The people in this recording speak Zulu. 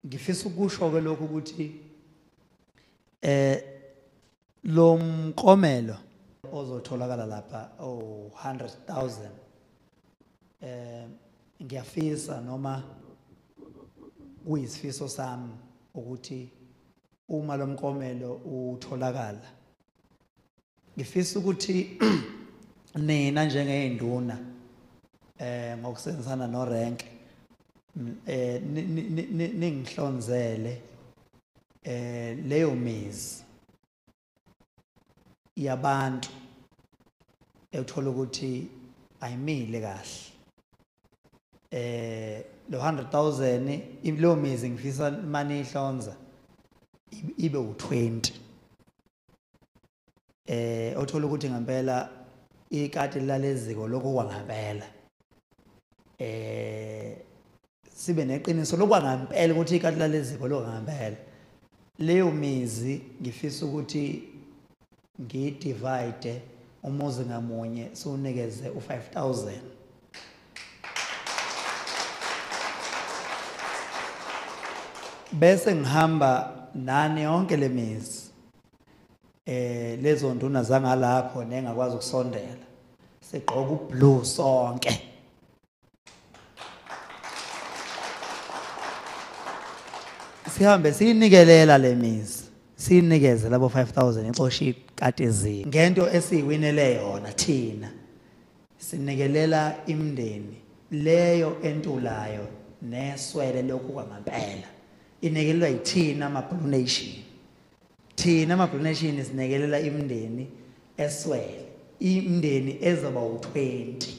Ngifisa ukusho ke lokhu ukuthi lo mklomelo ozotholakala lapha oh 100,000 ngiyafisa noma kuyisifiso sami ukuthi uma lo mklomelo utholakala ngifisa ukuthi nina njengezinduna ngokusebenzisana no rank ningihlonzele leyo mizi yabantu ethola ukuthi ayimile kahle. Lo 100,000 leyo mizi ngifisa mani ihlonza ibe u20. Othola ukuthi ngempela ikati laleziko lokho kwangempela. Sibe neqiniso lokwangempela ukuthi ikati laleziko lokwangempela. Leyo mizi ngifisa ukuthi ngidivide umuzi ngamunye siwunikeze u5000. Bese ngihamba nani yonke lemizi lezo nduna zangalapho nengakwazi ukusondela sigqoka ublue sonke. Sihambe sinikelela lemizi sinikeze labo 5000 ixosha ikati eziko ngento esiyiwinele yona thina. Sinikelela imndeni leyo entulayo neswele lokhu kwangempela inikelelwa yithina ama Blue Nation. Thina ama Blue Nation sinikelela imndeni eswele, imndeni ezoba u20.